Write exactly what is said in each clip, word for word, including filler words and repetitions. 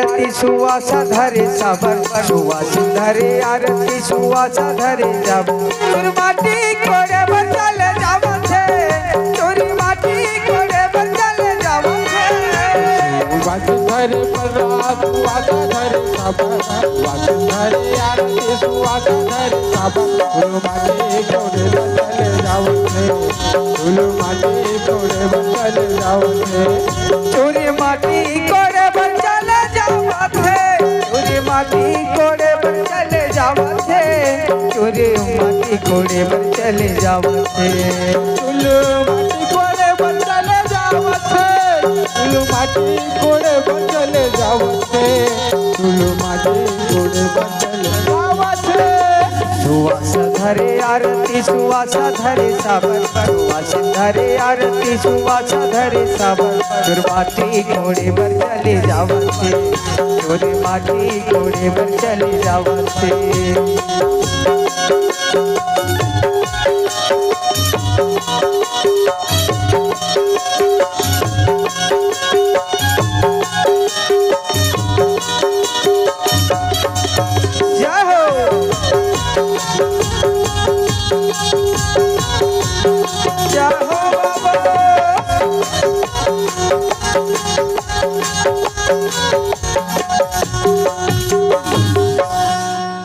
आरती सुवास धरे साबर, सुवास धरे आरती सुवास धरे साबर। चुरमाटी कोड़े बर चले जावत हे, चुरमाटी कोड़े बर चले जावत हे। सुवास धरे प्रसाद, सुवास धरे साबर, सुवास धरे आरती सुवास धरे साबर। चुरमाटी कोड़े बर चले जावत हे, चुरमाटी कोड़े बर चले जावत हे। चुरमाटी कोड़े बर चले जावत हे, चुरमाटी कोड़े बर चले जावत हे, चुरमाटी कोड़े बर चले जावत हे। चुरमाटी कोड़े बर चले जावत हे, चुरमाटी कोड़े बर चले जावत हे, चुरमाटी कोड़े बर चले जावत हे। सुवास धरे आरती सुवास धरे साबर, सुवास धरे आरती सुवास धरे साबर। चुरमाटी कोड़े बर चले जावत हे, चुरमाटी कोड़े बर चले जावत हे। जय हो। जय हो बाबा।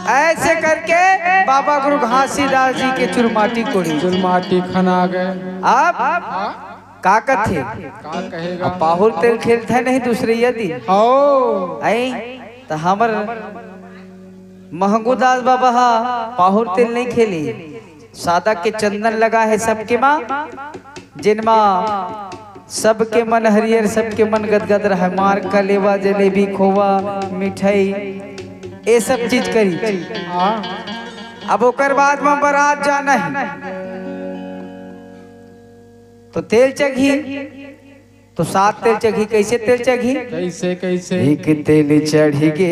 ऐसे करके बाबा गुरु घासीदास जी के चुरमाटी कोड़ी। चुरमाटी खना गए। अब का कथे? का कहेगा? अब पाहुर तेल खेलथे नहीं दूसरे यदि। ओ। आई, त हमर महंगू दास बाबा हा पाहुर तेल नहीं खेली। सादा के चंदन लगा है सबके माँ, जिन माँ सबके मन हरियर, सबके मन गदगद रहे। मार कलेवा, जलेबी, खोवा, मिठाई, ये सब चीज करी। हाँ। अब ओकर बाद में बारात जाना है, तो तेल चघी, तो सात तेल चघी। कैसे तेल चघी? कैसे, कैसे? एक तेल चढ़ गे,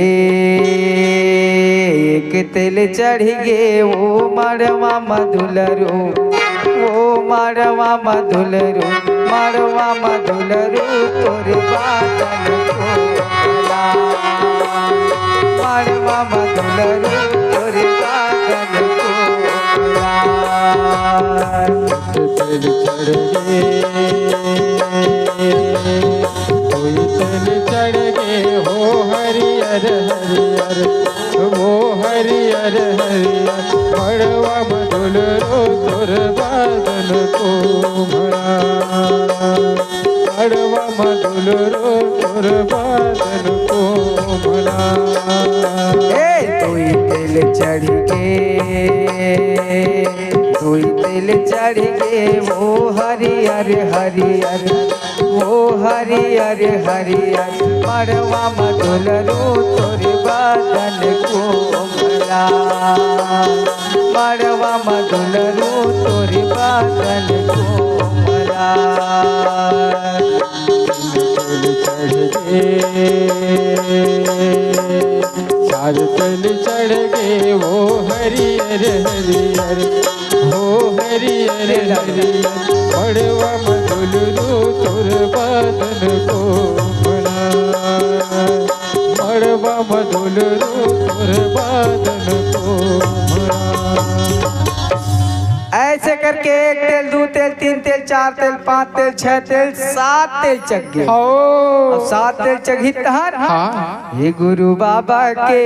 एक तेल चढ़ गे, ओ मड़वा म दुलरू, ओ मड़वा म दुलरू, मड़वा म दुलरू, तोर बादन कोला। मड़वा म दुलरू, तोर बादन कोला। तेल चढ़ गे, कोई तेल चढ़ गे, हो हरियर हरियर, हो हरियर हरियर, मड़वा म दुलरू तोर बादन कोमला। मड़वा म दुलरू तोर बादन कोमला। ए, दुई तेल चढ़ गे, दुई तेल चढ़ गे, वो हरियर हरियर, वो हरियर हरियर, मड़वा म दुलरू तोर बादन कोमला। मड़वा म दुलरू तोर बादन कोमला। तेल चढ़ गे, चार तेल चढ़ गे, वो हरियर हरियर, वो हरियर हरियर, मड़वा म दुलरू तोर बादन कोमला। मड़वा म दुलरू तोर बादन कोमला। ऐसे करके एक तेल, दू तेल, तीन तेल, चार तेल, पाँच तेल, छह तेल, सात तेल चघ गे। ओ। अब सात तेल चघी तहन हाँ। हे गुरु बाबा के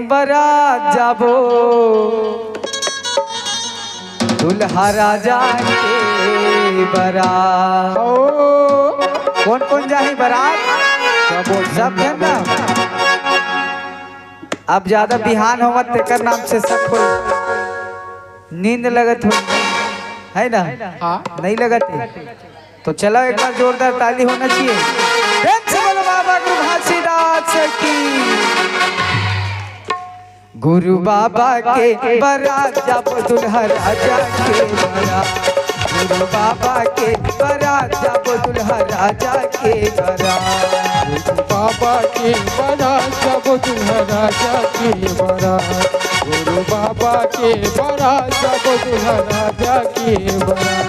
बरात जाबो, दुल्हा राजा के बरात। ओ। कौन कौन जाही बरात? सब बोल। सब झन ना। अब ज्यादा बिहान होवत तेकर नाम से सब कोई नींद लगत हो, है ना? हाँ। नहीं लगत है? तो चलो एक बार जोरदार ताली होना चाहिए। प्रेम से बोलो बाबा गुरु घासीदास की। गुरु बाबा के बरात जब दुल्हा राजा के बरात, गुरु बाबा के बरात जब दुल्हा राजा के बरात। गुरु बाबा के बरात जब दुल्हा राजा के बरात। गुरु बाबा के बरात जब दुल्हा राजा के बरात।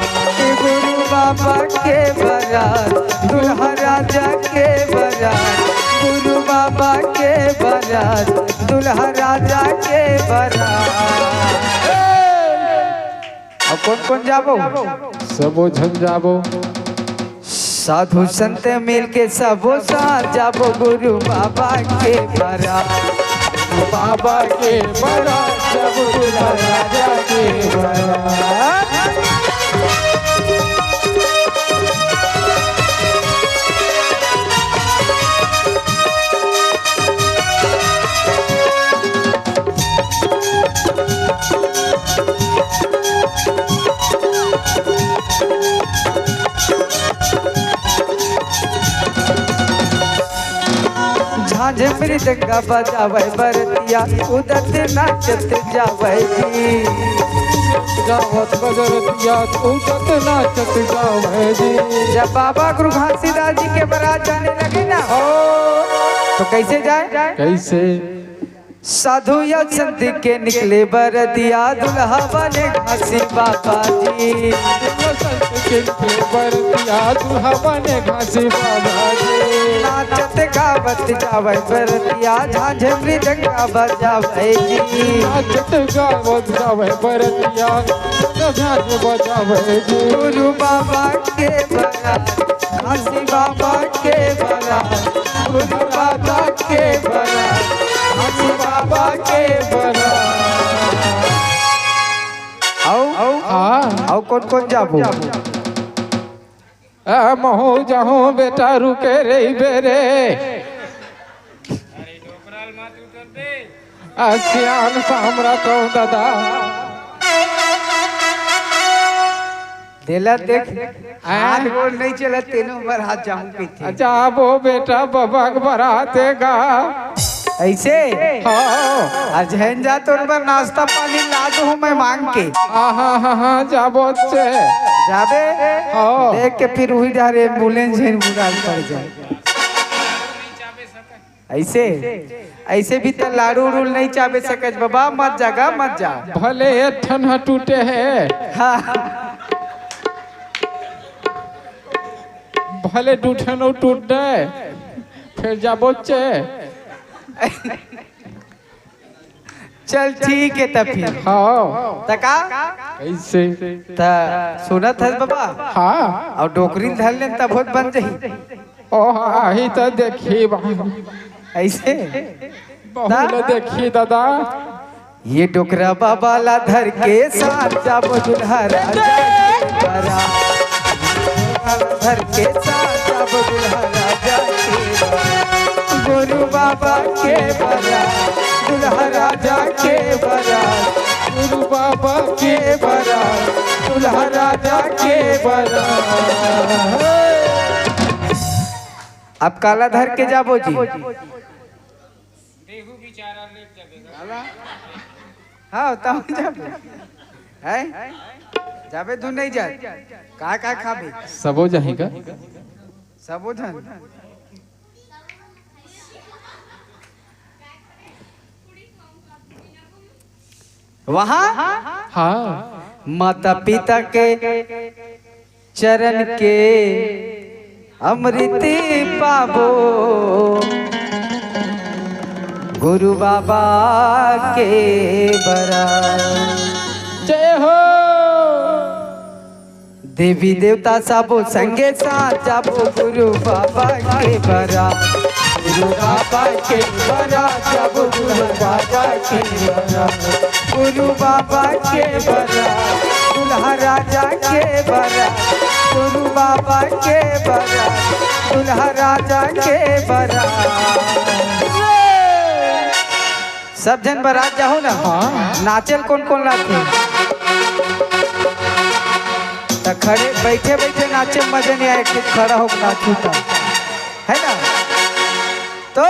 गुरु बाबा के बरात, दुल्हा राजा के बरात। गुरु बाबा के बरात, दुल्हा राजा के बरात। अब कोन कोन जाबो? सबो झन जाबो। साधु संत मिलके सबो साथ जाबो गुरु बाबा के बरात। बाबा के बरात, जाबो दुल्हा राजा के बरात। झांझ मृदंगा बजावे बरतिया, उदत नाचत जावे जी। गावत बजरतिया, उदत नाचत जावे जी। जब बाबा गुरु घासीदास जी के बरात जाने लगे ना, हो, तो कैसे जाए? कैसे? साधु या संत के निकले बरतिया, दुल्हा बने घासी बाबा जी। संत के निकले बरतिया, दुल्हा बने घासी बाबा जी। नाचत गावत जावे बरतिया, झांझ मृदंगा बजावे जी। नाचत गावत जावे बरतिया, झांझ बजावे जी। गुरु बाबा के बरात, घासी बाबा के बरात, गुरु बाबा के बरात, घासी बाबा के बरात। अउ, अउ, हाँ। अउ कोन कोन जाबो? ए, महू जाहूँ बेटा, रुके रहिबे रे। आ, सियान सामरा तो दादा। देला देख, आय। हाथ गोड़ नहीं चलत, तेनो बर हाथ जाहूं कहिथे। अच्छा, अब वो बेटा बाबा के बरात हे गा। ऐसे? हाँ। अजहन जा, तोर बर नाश्ता पानी ला दूं मैं मांग के। हाँ, हाँ, हाँ, हाँ, जाबो से। जाबे? हाँ। देख के फिर वही डहर एम्बुलेंस झन बुलाल पड़ जाए। ऐसे, ऐसे भी त लाड़ू उड़ू नहीं चाबे सकच बाबा, मत जागा, मत जा। भले एक ठन ह टूटे हे। हाँ। भले दू ठन अउ टूट जाए, फिर जाबो चे। चल ठीक है तब फिर। हाँ। त का? कैसे? त सुनत हस बाबा? हाँ। अउ डोकरी ल धर लेन तब होत बन जही। ओ हाँ, ही त देखी बा। ऐसे? बहुत दा? देखी दादा। ये डोकरा बाबा ला धर के साथ जाबो दुल्हा राजा के बरात। धर के साथ जाबो दुल्हा राजा के बरात। गुरु बाबा के बरात, दुल्हा राजा के बरात। गुरु बाबा के बरात, दुल्हा राजा के बरात। अब काला धर के जाबो जी। हाँ, तब जाबे। हैं? जाबे तू नहीं जा। का, का खाबे? सबो जाही का? सबो झन। वहाँ हाँ। माता पिता के चरण के अमृत पाबो, गुरु बाबा के बरात। जय हो। देवी देवता सबो संगे साथ जाबो, गुरु बाबा के बरात। गुरु बाबा के बरात जाबो, गुरु बाबा के बरात। गुरु बाबा के बरात, दुल्हा राजा के बरात। गुरु बाबा के बरात, दुल्हा राजा के बरात। सब झन बरात जाहू ना। हाँ। नाचे ल कोन कोन लाथे? त खड़े, बैठे बैठे नाचे म मजा नहीं आए, कि खड़ा होके नाचू त, है ना? तो